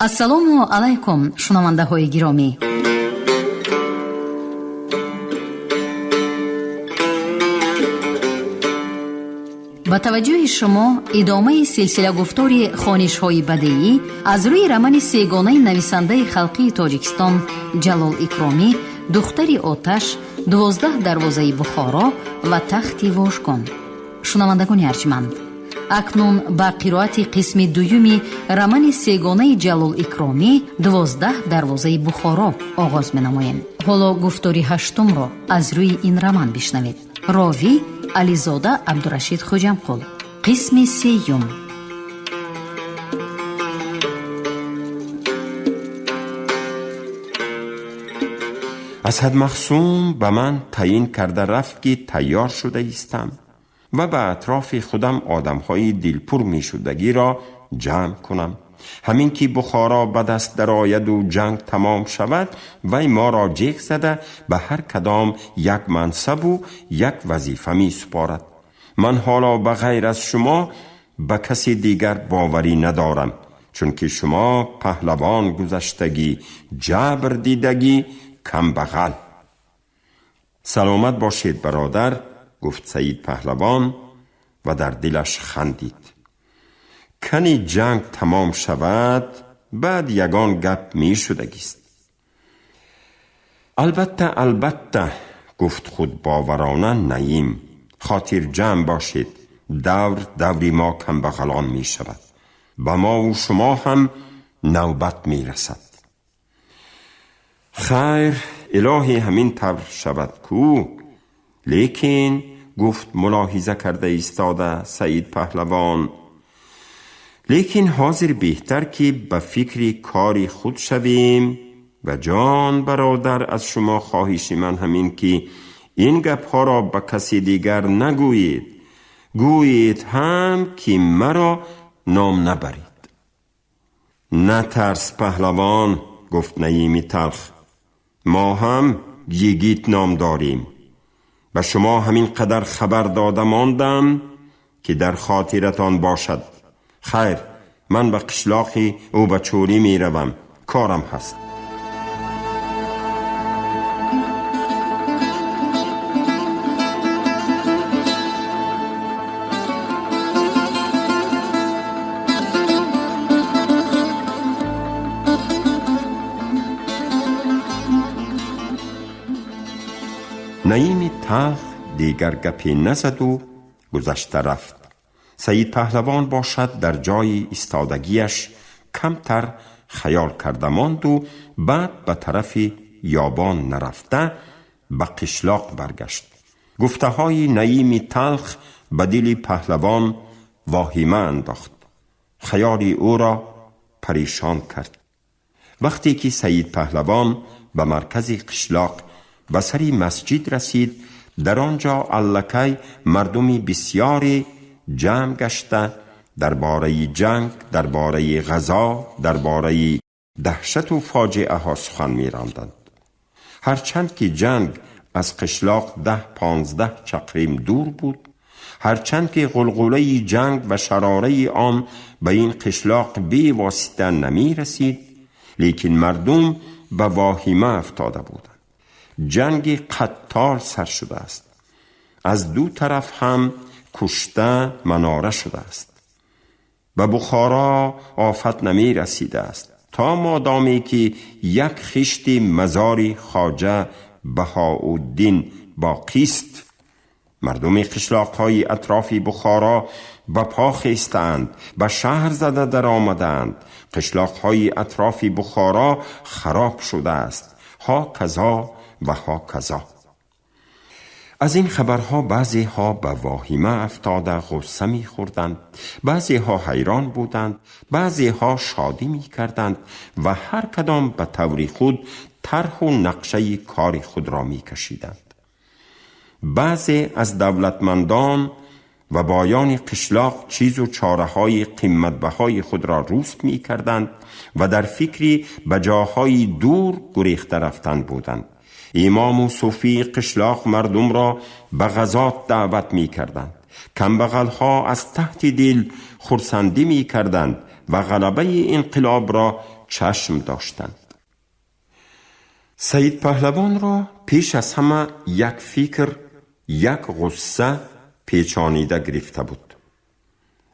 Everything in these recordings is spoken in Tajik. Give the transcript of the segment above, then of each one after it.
Ассалому алайкум, шунавандаҳои гиромӣ. Ба таваҷҷӯҳи шумо идомаи силсилагуфтори хонишҳои бадеӣ аз рӯи романи сегонаи нависандаи халқии Тоҷикистон Ҷалол Икромӣ «Духтари оташ», «12 дарвозаи Бухоро» ва «Тахти вожгон». Шунавандагони арҷманд, акнун ба қироати қисми дуюми романи сегонаи Ҷалол Икромӣ «12 дарвозаи Бухоро» оғоз менамоем. Ҳоло гуфтори ҳаштумро аз рӯи ин роман бишнавед. Ровӣ Ализода Абдурашид Хоҷамқул. Қисми сеюм. Асад Махсум ба ман таъин карда рафт, ки тайёр шуда истам ва ба атрофи худам одамҳои дилпур мешудагиро ҷамъ кунам. Ҳамин ки Бухоро ба даст дарояду ҷанг тамом шавад, вай моро ҷеғ зада ба ҳар кадом як мансабу як вазифа месупорад. Ман ҳоло ба ғайр аз шумо ба каси дигар боварӣ надорам, чунки шумо паҳлавон гузаштагӣ, ҷабр дидагӣ, камбағал. Саломат бошед, бародар, гуфт Саид Паҳлавон ва дар дилаш хандид. Кани ҷанг тамом шавад, баъд ягон гап мешудагист. Албатта, албатта, гуфт худбоварона Наим. Хотирҷамъ бошед, давр даври мо камбағалон мешавад. Ба мову шумо ҳам навбат мерасад. Хайр, илоҳӣ ҳамин тавр шавад ку. Лекин, гуфт мулоҳиза карда истода Саид Паҳлавон, лекин ҳозир беҳтар ки ба фикри кори худ шавем. Ва ҷон бародар, аз шумо хоҳиши ман ҳамин ки ин гапҳоро ба каси дигар нагӯед, гӯед ҳам ки маро ном набаред. Натарс, паҳлавон, гуфт Наими Талх, мо ҳам йигит ном дорем. Ба шумо ҳамин қадар хабар дода мондам, ки дар хотиратон бошад. Хайр, ман ба қишлоқи ӯ ба чӯрӣ меравам, корам ҳаст. Наими Талх дигар гапе назаду гузашта рафт. Саид Паҳлавон бошад, дар ҷои истодагиаш камтар хаёл карда монду баъд ба тарафи ёбон нарафта ба қишлоқ баргашт. Гуфтаҳои Наими Талх ба дили паҳлавон воҳима андохт, хаёли ӯро парешон кард. Вақте ки Саид Паҳлавон ба маркази қишлоқ ба сари масҷид расид, дар он ҷо аллакай мардуми бисёре ҷамъ гашта дар бораи ҷанг, дар бораи ғазо, дар бораи даҳшату фоҷиаҳо сухан меронданд. Ҳарчанд ки ҷанг аз қишлоқ 10-15 чақрим дур буд, ҳарчанд ки ғулғулаи ҷанг ва шарораи он ба ин қишлоқ бевосита намерасид, лекин мардум ба воҳима афтода буданд. Ҷанги қаттол сар шудааст, аз ду тараф ҳам кушта манора шудааст. Ба Бухоро офат намерасидааст, то модоме ки як хишти мазори хоҷа Баҳоуддин боқист. Мардуми қишлоқҳои атрофи Бухоро ба по хестаанд, ба шаҳр зада даромадаанд. Қишлоқҳои атрофи Бухоро хароб шудааст. Ҳо казо ва ҳо казо. Аз ин хабарҳо баъзеҳо ба воҳима афтода ғусса мехӯрданд, баъзеҳо ҳайрон буданд, баъзеҳо шодӣ мекарданд ва ҳар кадом ба таври худ тарҳу нақшаи кори худро мекашиданд. Баъзе аз давлатмандон ва боёни қишлоқ чизу чораҳои қиматбаҳои худро руст мекарданд ва дар фикри ба ҷоҳои дур гурехта рафтан буданд. Имому суфии қишлоқ мардумро ба ғазот даъват мекарданд. Камбағалҳо аз таҳти дил хурсандӣ мекарданд ва ғалабаи инқилобро чашм доштанд. Саид Паҳлавонро пеш аз ҳама як фикр, як ғусса печонида гирифта буд.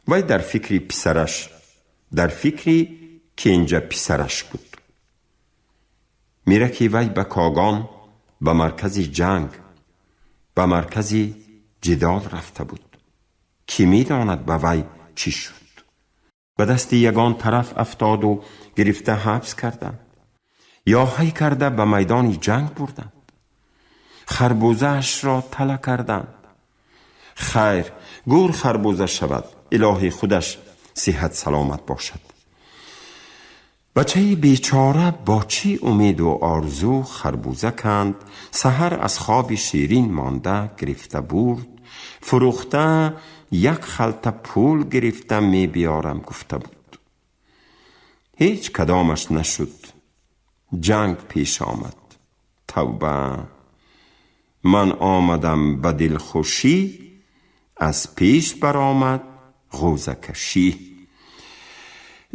Вай дар фикри писараш, дар фикри кенҷа писараш буд. Мираки вай ба Когон, ба маркази ҷанг, ба маркази ҷидол рафта буд. Кӣ медонад, ба вай чӣ шуд? Ба дасти ягон тараф афтоду гирифта ҳабс карданд ё ҳай карда ба майдони ҷанг бурданд, харбузаашро тала карданд. Хайр, гур харбуза шавад, илоҳӣ худаш сиҳат саломат бошад. Бачаи бечора бо чӣ умеду орзу харбуза канд, саҳар аз хоби ширин монда гирифта бурд, фурӯхта як халта пул гирифта мебиёрам гуфта буд. Ҳеҷ кадомаш нашуд. Ҷанг пеш омад. Тавба, ман омадам ба дилхушӣ, аз пеш баромад ғӯзакашӣ.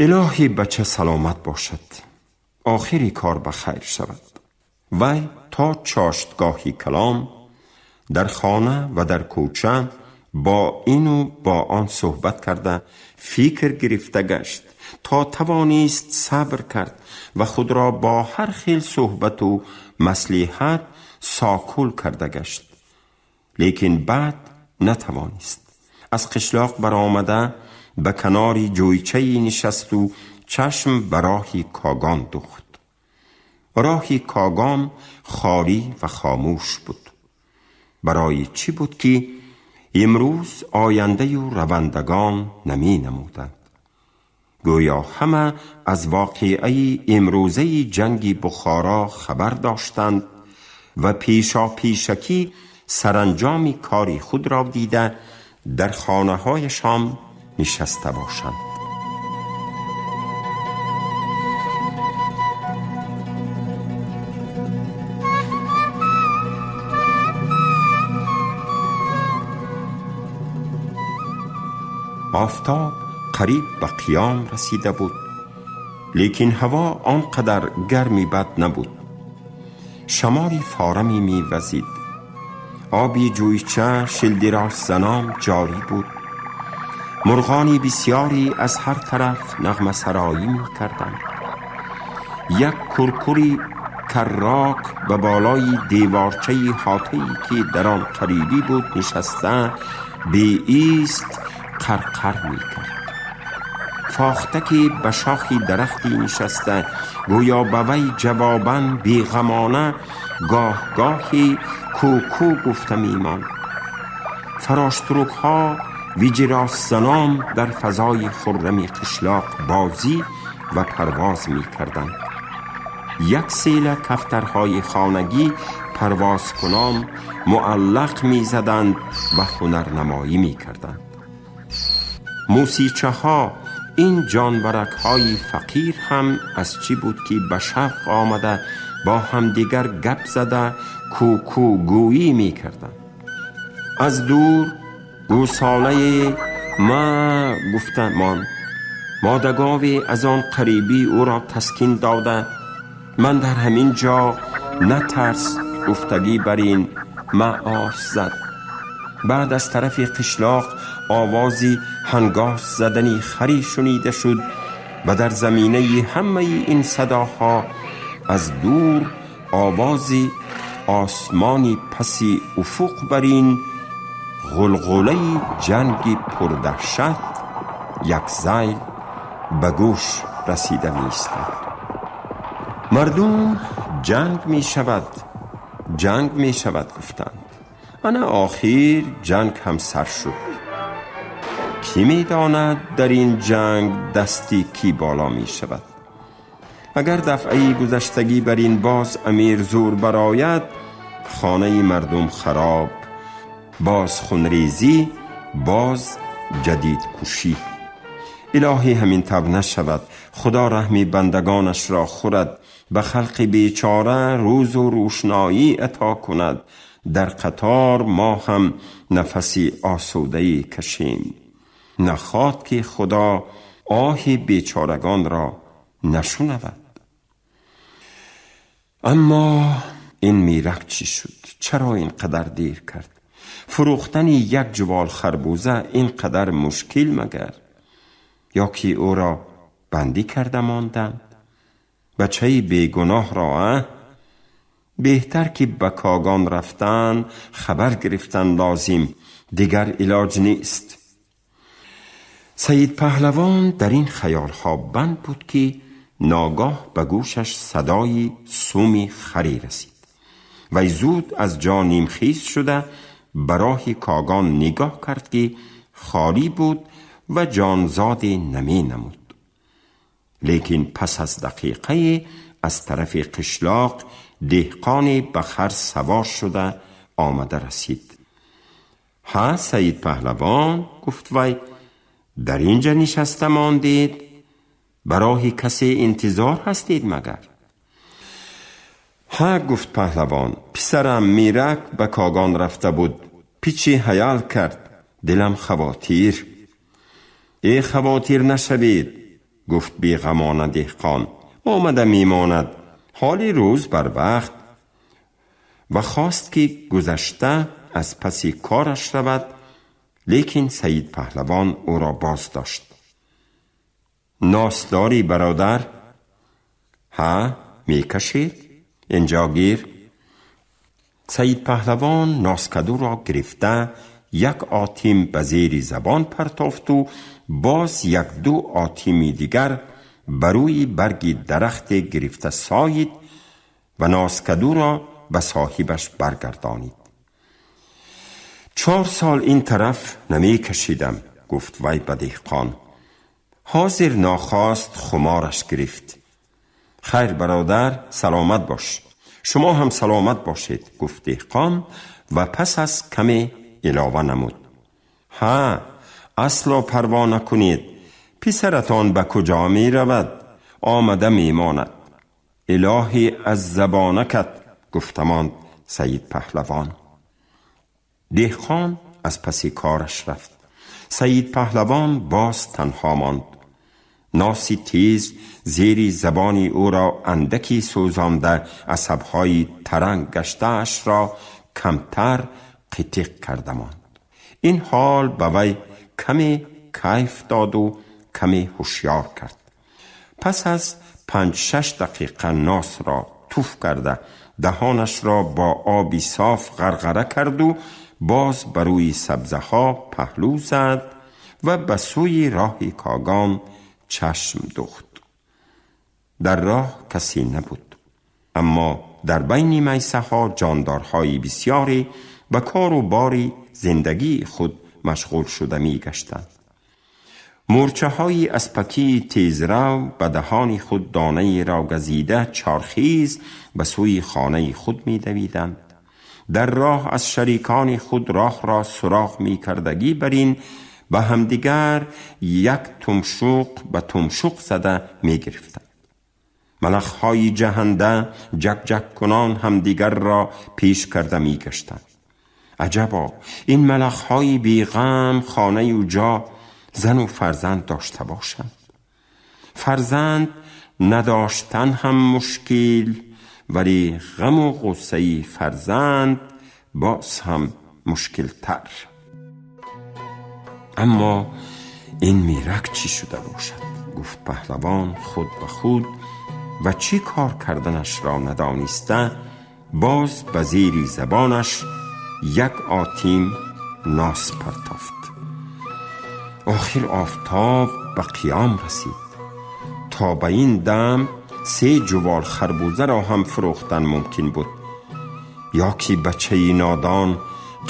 Илоҳӣ бача саломат бошад, охири кор ба хайр шавад. Вай то чоштгоҳи калом дар хона ва дар кӯча бо ину бо он суҳбат карда фикр гирифта гашт. То тавонист сабр кард ва худро бо ҳар хел суҳбату маслиҳат сокул карда гашт, лекин баъд натавонист. Аз қишлоқ баромада ба канори ҷӯйчае нишасту чашм ба роҳи Когон духт. Роҳи Когон холӣ ва хомӯш буд. Барои чӣ буд, ки имрӯз ояндаю равандагон наменамуданд? Гӯё ҳама аз воқеаи имрӯзаи ҷанги Бухоро хабар доштанд ва пешопешакӣ саранҷоми кори худро дида дар хонаҳояшон нишаста бошанд. Офтоб қариб ба қиём расида буд, лекин ҳаво он қадар гарми бад набуд. Шамоли форами мевазид. Оби ҷӯйча шилдиросзанон ҷорӣ буд. Мурғони бисёре аз ҳар тараф нағмасароӣ мекарданд. Як куркури каррок ба болои деворчаи ҳотае, ки дар он қарибӣ буд, нишаста беист қарқар мекард. Фохтаке ба шохи дарахте нишаста гӯё ба вай ҷавобан беғамона гоҳ-гоҳе кӯкӯ гуфта мемонд. Фароштурукҳо виҷиросзанон дар фазои хуррами қишлоқ бозӣ ва парвоз мекарданд. Як села кафтарҳои хонагӣ парвозкунон муаллақ мезаданд ва ҳунарнамоӣ мекарданд. Мусичаҳо, ин ҷонваракҳои фақир ҳам аз чӣ буд, ки ба шавқ омада бо ҳамдигар гап зада кӯкӯгӯӣ мекарданд. Аз дур гӯсолае ма гуфта монд. Модагове аз он қарибӣ ӯро таскин дода ман дар ҳамин ҷо, натарс гуфтагӣ бар ин маос зад. Баъд аз тарафи қишлоқ овози ҳангос задани хари шунида шуд ва дар заминаи ҳамаи ин садоҳо аз дур овози осмони паси уфуқ бар ин ғулғулаи ҷанги пурдаҳшат як зайл ба гӯш расида меистод. Мардум ҷанг мешавад, ҷанг мешавад гуфтанд. Ана охир ҷанг ҳам сар шуд. Кӣ медонад, дар ин ҷанг дасти кӣ боло мешавад? Агар дафъаи гузаштагӣ бар ин боз амир зур барояд, хонаи мардум хароб, боз хунрезӣ, боз ҷадидкушӣ. Илоҳӣ ҳамин тавр нашавад. Худо раҳми бандагонашро хӯрад, ба халқи бечора рӯзу рӯшноӣ ато кунад. Дар қатор мо ҳам нафаси осудае кашем. Нахоҳад, ки Худо оҳи бечорагонро нашунавад. Аммо ин Мирак чӣ шуд? Чаро ин қадар дер кард? Фурӯхтани як ҷувол харбуза ин қадар мушкил магар? Ё ки ӯро бандӣ карда монданд? Бачаи бегуноҳро, а? Беҳтар ки ба Когон рафтан, хабар гирифтан лозим, дигар илоҷ нест. Саид Паҳлавон дар ин хаёлҳо банд буд, ки ногоҳ ба гӯшаш садои суми харе расид. Вай зуд аз ҷо нимхез шуда ба роҳи Когон нигоҳ кард, ки холӣ буд ва ҷонзоде наменамуд. Лекин пас аз дақиқае аз тарафи қишлоқ деҳқоне ба хар савор шуда омада расид. Ҳа, Саид Паҳлавон, гуфт вай, дар ин ҷа нишаста мондед? Ба роҳи касе интизор ҳастед магар? Ҳа, гуфт паҳлавон, писарам Мирак ба Когон рафта буд, пичи ҳаёл кард, дилам хавотир. Э, хавотир нашавед, гуфт беғамона деҳқон, омада мемонад, ҳоли рӯз бар вақт. Ва хост ки гузашта аз паси кораш равад, лекин Саид Паҳлавон ӯро боз дошт. Нос дорӣ, бародар? Ҳа, мекашед? Инҷо гир. Саид Паҳлавон носкадуро гирифта як отим ба зери забон партофту боз як-ду отими дигар ба рӯи барги дарахте гирифта соид ва носкадуро ба соҳибаш баргардонид. 4 сол ин тараф намекашидам, гуфт вай ба деҳқон. Ҳозир нохост хумораш гирифт. Хайр, бародар, саломат бош. Шумо ҳам саломат бошед, гуфт деҳқон ва пас аз каме илова намуд. Ҳа, асло парво накунед, писаратон ба куҷо меравад? Омада мемонад. Илоҳӣ аз забонакат, гуфта монд Саид Паҳлавон. Деҳқон аз паси кораш рафт. Саид Паҳлавон боз танҳо монд. Носи тез зери забони ӯро андаки сӯзонда асабҳои таранг гаштаашро камтар қитиқ карда монд. Ин ҳол ба вай каме кайф доду каме ҳушёр кард. Пас аз 5-6 дақиқа носро туф карда даҳонашро бо оби соф ғарғара карду боз ба рӯи сабзаҳо паҳлӯ зад ва ба сӯи роҳи Когон чашм духт. Дар роҳ касе набуд, аммо дар байни майсаҳо ҷондорҳои бисёре ба кору бори зиндагии худ машғул шуда мегаштанд. Мӯрчаҳои аспакии тезрав ба даҳони худ донаеро газида чорхез ба сӯи хонаи худ медавиданд. Дар роҳ аз шарикони худ роҳро суроғ мекардагӣ бар ин ба ҳамдигар як тумшуқ ба тумшуқ зада мегирифтанд. Малахҳои ҷаҳанда ҷак-ҷаккунон ҳамдигарро пеш карда мегаштанд. Аҷабо, ин малахҳои беғам хонаю ҷо, зану фарзанд дошта бошанд. Фарзанд надоштан ҳам мушкил, вале ғаму ғуссаи фарзанд боз ҳам мушкилтар. Аммо ин Мирак чӣ шуда бошад? Гуфт паҳлавон худ ба худ ва чӣ кор карданашро надониста боз ба зери забонаш як отим нос партофт. Охир офтоб ба қиём расид. То ба ин дам 3 ҷувол харбузаро ҳам фурӯхтан мумкин буд. Ё ки бачаи нодон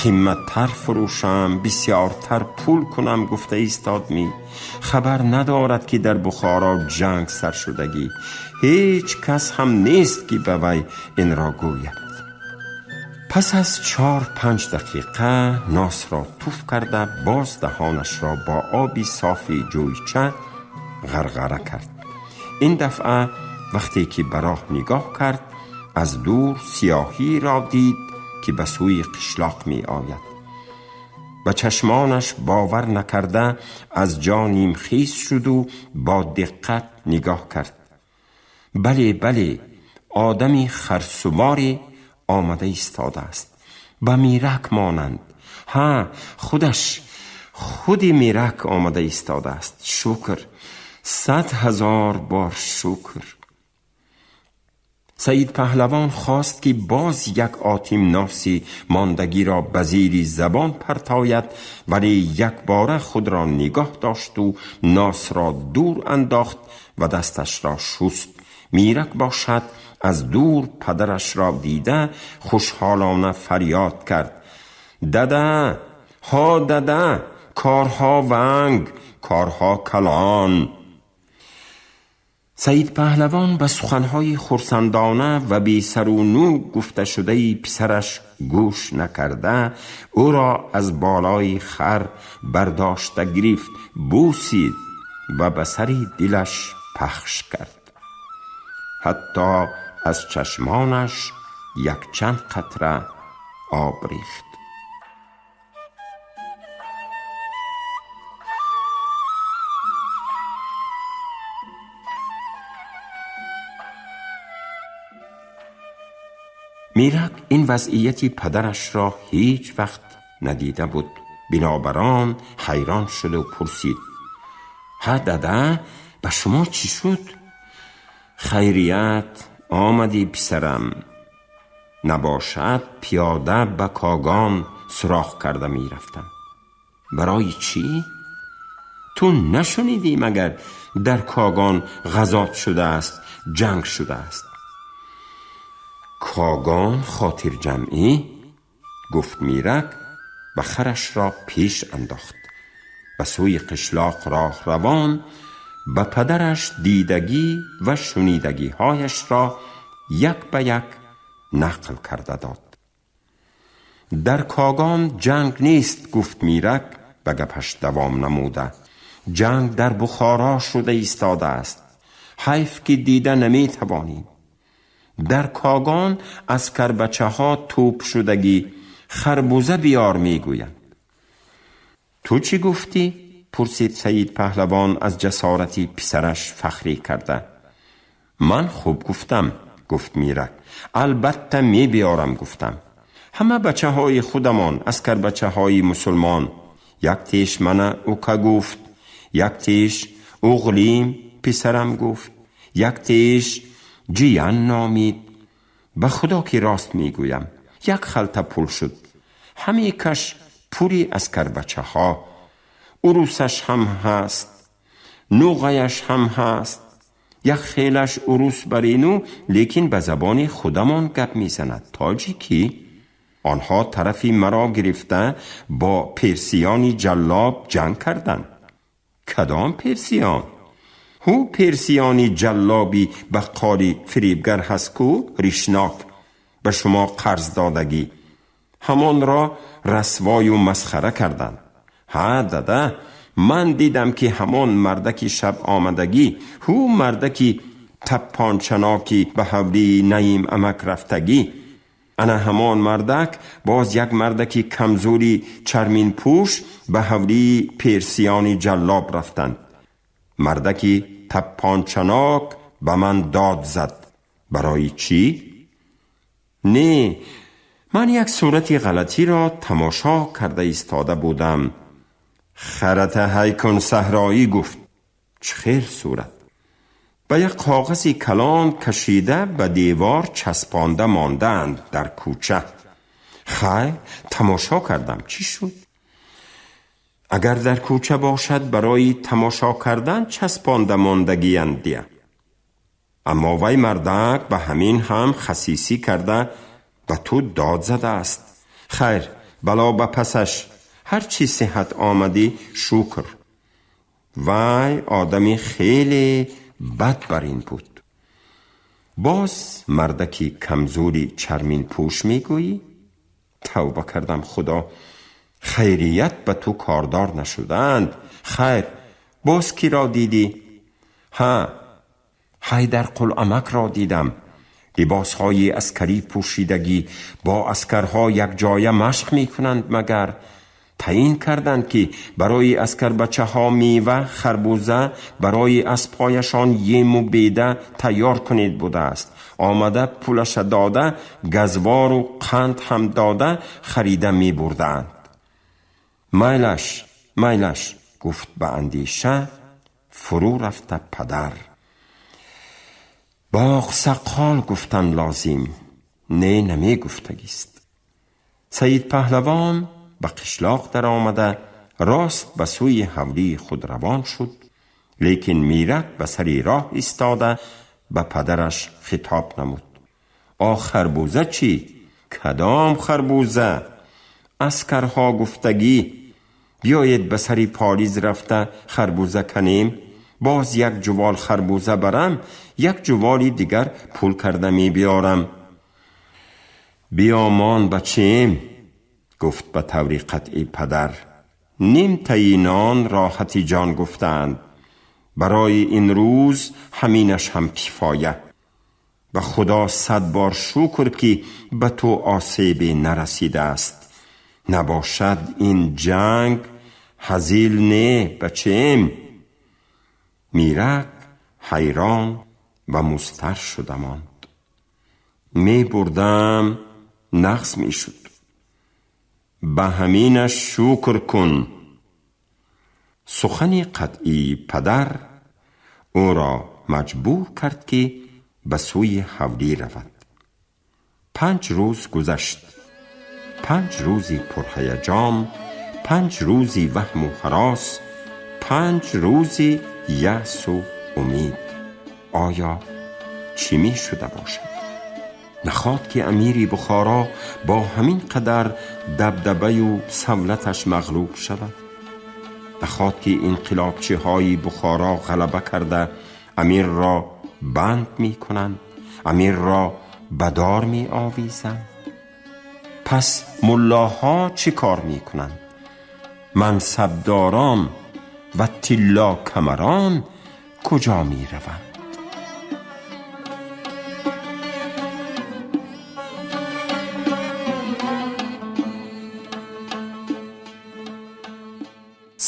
қиматтар фурӯшам, бисёртар пул кунам гуфта истод ми. Хабар надорад, ки дар Бухоро ҷанг сар шудагӣ. Ҳеҷ кас ҳам нест, ки ба вай инро гӯяд. Пас аз 4-5 дақиқа носро туф карда боз даҳонашро бо оби софи ҷӯйча ғарғара кард. Ин дафъа вақте ки ба роҳ нигоҳ кард, аз дур сиёҳиро дид, ки ба сӯи қишлоқ меояд. Ба чашмонаш бовар накарда аз ҷо нимхез шуду бо диққат нигоҳ кард. Бале, бале, одами харсуворе омада истодааст, ба Мирак монанд. Ҳа, худаш, худи Мирак омада истодааст. Шукр, 100,000 бор шукр. Саид Паҳлавон хост, ки боз як отим носи мондагиро ба зири забон партояд, вале якбора худро нигоҳ дошту носро дур андохт ва дасташро шуст. Мирак бошад, аз дур падарашро дида, хушҳолона фарёд кард: «Дада, ҳо дада, корҳо ванг, корҳо калон!» Саид Паҳлавон ба суханҳои хурсандона ва бесару нӯ гуфташудаи писараш гӯш накарда, ӯро аз болои хар бардошта гирифт, бусид ва ба сари дилаш пахш кард. Ҳатто аз чашмонаш якчанд қатра об рехт. Мирак ин вазъияти падарашро ҳеҷ вақт надида буд. Бинобар он ҳайрон шуду пурсид: «Ҳа дада, ба шумо чӣ шуд?» «Хайрият, омадӣ, писарам. Набошад, пиёда ба Когон суроғ карда мерафтам». «Барои чӣ?» «Ту нашунидӣ магар, дар Когон ғазот шудааст, ҷанг шудааст?» «Когон хотирҷамъӣ», гуфт Мирак ва харашро пеш андохт. Ба сӯи қишлоқ роҳ равон ба падараш дидагӣ ва шунидагиҳояшро як ба як нақл карда дод. «Дар Когон ҷанг нест», гуфт Мирак ба гапаш давом намуда. «Ҷанг дар Бухоро шуда истодааст. Ҳайф, ки дида наметавонем. Дар Когон аскарбачаҳо тӯп шудагӣ харбуза биёр мегӯянд». «Ту чӣ гуфтӣ?» пурсид Саид Паҳлавон, аз ҷасорати писараш фахрӣ карда. «Ман хуб гуфтам», гуфт Мирак. «Албатта мебиёрам, гуфтам. Ҳама бачаҳои худамон, аскарбачаҳои мусулмон. Як теш мана ука гуфт, як теш уғлим писарам гуфт, як теш ҷиян номид. Ба худо, ки рост мегӯям, як халта пул шуд. Ҳаме каш пури аскарбачаҳо. Урусаш ҳам ҳаст, нуғаяш ҳам ҳаст. Як хелаш урус барину, лекин ба забони худамон гап мезанад, тоҷикӣ. Онҳо тарафи маро гирифта, бо персиёни ҷаллоб ҷанг карданд». «Кадом персиён?» «Ҳу, персиёни ҷаллоби баққоли фиребгар ҳаст ку, ришнок, ба шумо қарз додагӣ. Ҳамонро расвою масхара карданд. Ҳа дада, ман дидам, ки ҳамон мардаки шаб омадагӣ, ҳу, мардаки таппончаноки ба ҳавлии Наим амак рафтагӣ, ана ҳамон мардак, боз як мардаки камзури чарминпӯш ба ҳавлии персиёни ҷаллоб рафтанд. Мардаки таппончанок ба ман дод зад. Барои чӣ? Не, ман як сурати ғалатиро тамошо карда истода будам. Харата ҳайкун саҳроӣ гуфт. Чӣ хел сурат? Ба як коғази калон кашида ба девор часпонда мондаанд дар кӯча. Хайр, тамошо кардам. Чӣ шуд? Агар дар кӯча бошад, барои тамошо кардан часпонда мондагиянд дия. Аммо вай мардак ба ҳамин ҳам хасисӣ карда, ба ту дод задааст. Хайр, бало ба пасаш, ҳар чӣ сиҳат омадӣ, шукр. Вай одами хеле бад бар ин буд. Боз мардаки камзури чарминпӯш мегӯӣ? Тавба кардам, худо, хайрият ба ту кордор нашуданд. Хайр, боз киро дидӣ? Ҳа, Ҳайдарқул-амакро дидам. Либосҳои аскарӣ пӯшидагӣ, бо аскарҳо якҷоя машқ мекунанд магар. Таъин карданд, ки барои аскарбачаҳо мева, харбуза, барои аспҳояшон ему беда тайёр кунед будааст. Омада пулаша дода, газвору қанд ҳам дода, харида мебурдаанд. Майлаш, майлаш, гуфт ба андеша фурӯ рафта падар. Бо оқсаққол гуфтан лозим, не намегуфтагист. Саид Паҳлавон ба қишлоқ даромада, рост ба сӯи ҳавлии худ равон шуд, лекин Мирак ба сари роҳ истода, ба падараш хитоб намуд: «О харбуза чӣ? Кадом харбуза? Аскарҳо гуфтагӣ, биёед ба сари полиз рафта харбуза канем. Боз як ҷувол харбуза барам, як ҷуволи дигар пул карда мебиёрам». «Биёмон, бачем», гуфт ба таври қатъӣ падар. «Ним таи нон роҳати ҷон гуфтаанд. Барои ин рӯз ҳаминаш ҳам кифоя. Ба Худо сад бор шукр, ки ба ту осебе нарасидааст. Набошад, ин ҷанг ҳазил не, бачем». Мирак ҳайрон ва музтар шуда монд. «Мебурдам, нағз мешуд». «Ба ҳаминаш шукр кун». Сухани қатъии падар ӯро маҷбур кард, ки ба сӯи ҳавлӣ равад. 5 рӯз гузашт. 5 рӯзи пурҳаяҷон, 5 рӯзи ваҳму ҳарос, 5 рӯзи яъсу умид. Оё чӣ мешуда бошад? Наход ки амири Бухоро бо ҳамин қадар дабдабаю савлаташ мағлуб шавад? Наход ки инқилобчиҳои Бухоро ғалаба карда, амирро банд мекунанд, амирро ба дор меовезанд? Пас муллоҳо чӣ кор мекунанд? Мансабдорон ва тиллокамарон куҷо мераванд?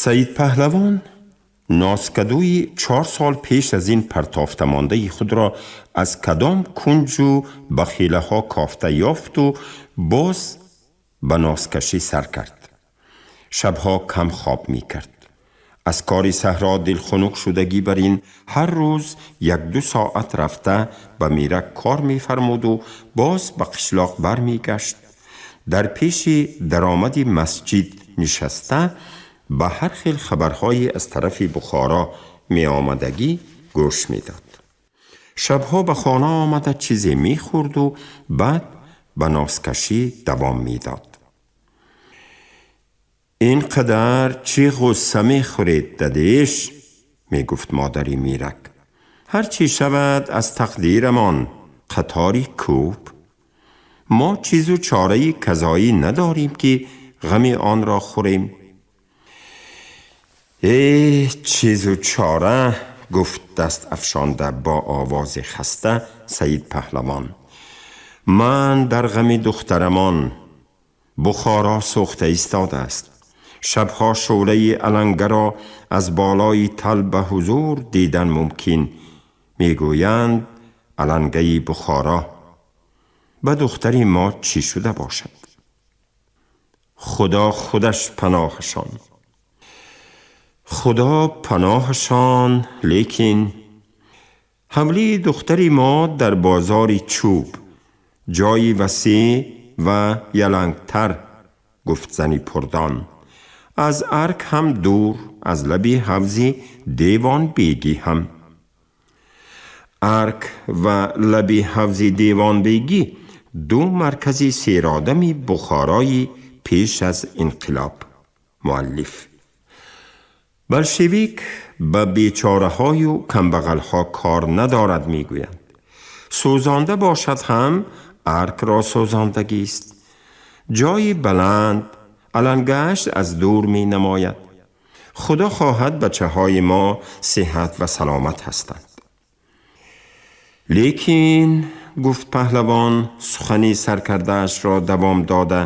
Саид Паҳлавон носкадӯи 4 сол пеш аз ин партофтамондаи худро аз кадом кунҷу бахилаҳо кофта ёфту боз ба носкашӣ сар кард. Шабҳо кам хоб мекард. Аз кори саҳро дилхунук шудагӣ бар ин ҳар рӯз як-ду соат рафта, ба Мирак кор мефармуду боз ба қишлоқ бармегашт. Дар пеши даромади масҷид нишаста, ба ҳар хел хабарҳое аз тарафи Бухоро меомадагӣ гӯш медод. Шабҳо ба хона омада, чизе мехӯрду баъд ба носкашӣ давом медод. «Ин қадар чӣ ғусса мехӯред, дадеш?» мегуфт модари Мирак. «Ҳар чӣ шавад, аз тақдирамон, қатори кӯб. Мо чизу чораи казоӣ надорем, ки ғами онро хӯрем». «Э, чизу чора», гуфт даст афшонда бо овози хаста Саид Паҳлавон. «Ман дар ғами духтарамон. Бухоро сӯхта истодааст. Шабҳо шӯълаи алангаро аз болои тал ба ҳузур дидан мумкин. Мегӯянд, алангаи Бухоро. Ба духтари мо чӣ шуда бошад? Худо худаш паноҳашон, Худо паноҳашон. Лекин ҳавлии духтари мо дар бозори чӯб, ҷои васеъ ва ялангтар», гуфт зани пурдон. «Аз арк ҳам дур, аз лаби ҳавзи Девонбегӣ ҳам». Арк ва лаби ҳавзи Девонбегӣ ду маркази серодами Бухорои пеш аз инқилоб. Муаллиф: «Болшевик ба бечораҳою камбағалҳо кор надорад», мегӯянд. Сӯзонда бошад ҳам, аркро сӯзондагист. Ҷои баланд, алангаш аз дур менамояд. Худо хоҳад, бачаҳои мо сиҳат ва саломат ҳастанд. «Лекин», гуфт паҳлавон, сухани саркардаашро давом дода,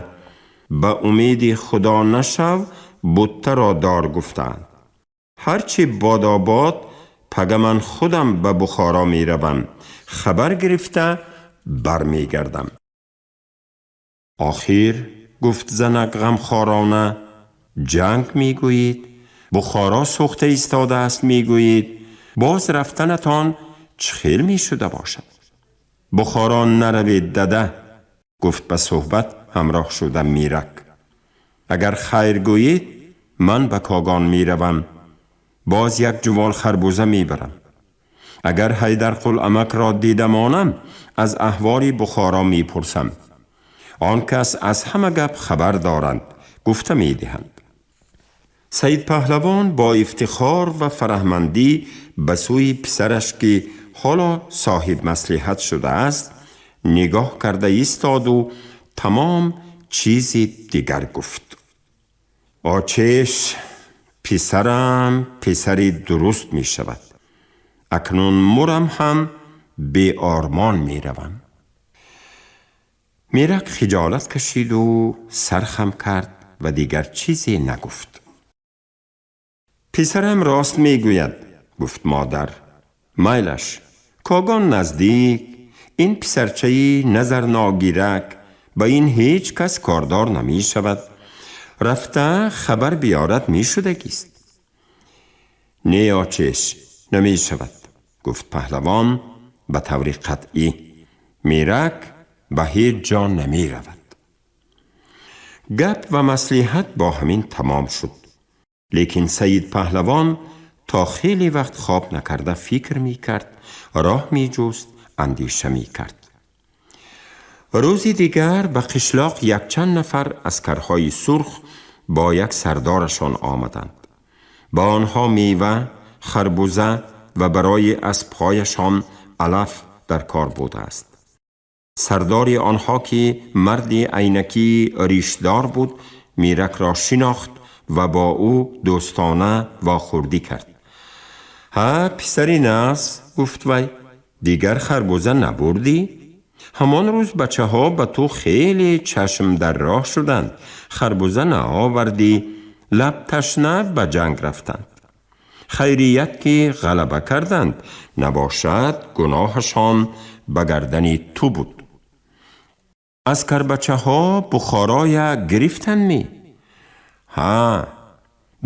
Ба умеди Худо нашав, бутта ро дор гуфтаанд. Ҳарчи бодобод, пага ман худам ба Бухоро меравам, хабар гирифта бармегардам. Охир, гуфт занак ғамхорона, ҷанг мегӯед, Бухоро сӯхта истодааст мегӯед, боз рафтанатон чӣ хел мешуда бошад? Бухоро наравед, дада, гуфт ба суҳбат ҳамроҳ шуда Мирак. Агар хайр гӯед, ман ба Когон меравам, боз як ҷувол харбуза мебарам. Агар Ҳайдарқул амакро дида монам, аз аҳволи Бухоро мепурсам. Он кас аз ҳама гап хабар доранд, гуфта медиҳанд. Саид Паҳлавон бо ифтихор ва фараҳмандӣ ба сӯи писараш, ки ҳоло соҳиб маслиҳат шудааст, нигоҳ карда истоду тамом чизи дигар гуфт. Очеш, писарам писари дуруст мешавад. Акнун мурам ҳам беормон меравам. Мирак хиҷолат кашиду сархам кард ва дигар чизе нагуфт. Писарам рост мегӯяд, гуфт модар. Майлаш, Когон наздик, ин писарчаи назарногирак ба ин ҳеҷ кас кордор намешавад. Рафта хабар биёрад мешудагист. Не, очеш, намешавад, гуфт паҳлавон ба таври қатъӣ. Мирак ба ҳеҷ ҷо намеравад. Гап ва маслиҳат бо ҳамин тамом шуд. Лекин Саид Паҳлавон то хеле вақт хоб накарда фикр мекард, роҳ меҷуст, андеша мекард. Рӯзи дигар ба қишлоқ якчанд нафар аскарҳои сурх бо як сардарашон омаданд. Ба онҳо мева, харбуза ва барои аспҳояшон алаф дар кор будааст. Сардори онҳо, ки марди айнакии ришдор буд, Миракро шинохт ва бо ӯ дӯстона вохӯрдӣ кард. Ҳа, писари нағз, гуфт вай, дигар харбуза набурдӣ? Ҳамон рӯз бачаҳо ба ту хеле чашм дар роҳ шуданд, харбуза наовардӣ, лаб ташна ба ҷанг рафтанд. Хайрият ки ғалаба карданд, набошад гуноҳашон ба гардани ту буд. Аскарбачаҳо Бухороя гирифтанд ми? Ҳа,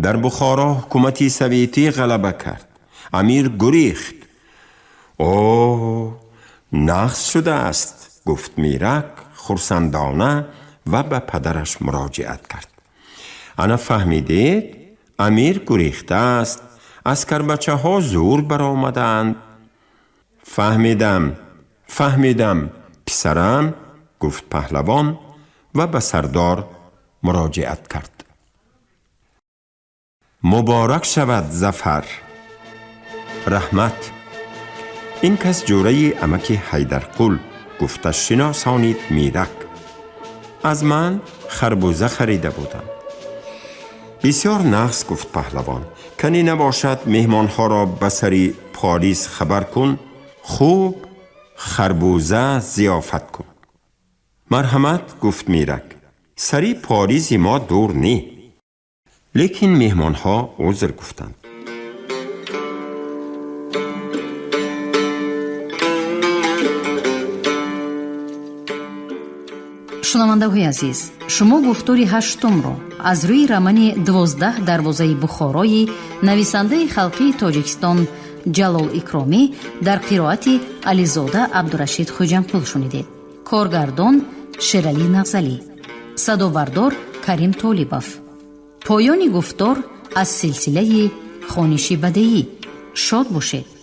дар Бухоро ҳукумати советӣ ғалаба кард. Амир гурехт. О, нағз шудааст, гуфт Мирак хурсандона ва ба падараш муроҷиат кард. Ана фаҳмидед, амир гурехтааст, аскарбачаҳо зур баромадаанд. Фаҳмидам, фаҳмидам, писарам, гуфт паҳлавон ва ба сардор муроҷиат кард. Муборак шавад зафар. Раҳмат. Ин кас ҷӯраи амаки Ҳайдарқул, гуфта шиносонид Мирак. Аз ман харбуза харида буданд. Бисёр нағз, гуфт паҳлавон. Кани набошад меҳмонҳоро ба сари Порис хабар кун, хуб харбуза зиёфат кун. Марҳамат, гуфт Мирак. Сари Поризи мо дур не. Лекин меҳмонҳо узр гуфтанд. Шунавандаҳои азиз, шумо гуфтори ҳаштумро аз рӯи романи 12 дарвозаи Бухорои нависандаи халқии Тоҷикистон Ҷалол Икромӣ дар қироати Ализода Абдурашид Хуҷамқул шунидед. Коргардон Шералӣ Нағзалӣ, садобардор Карим Толибов. Поёни гуфтор аз силсилаи хониши бадеӣ. Шод бошед.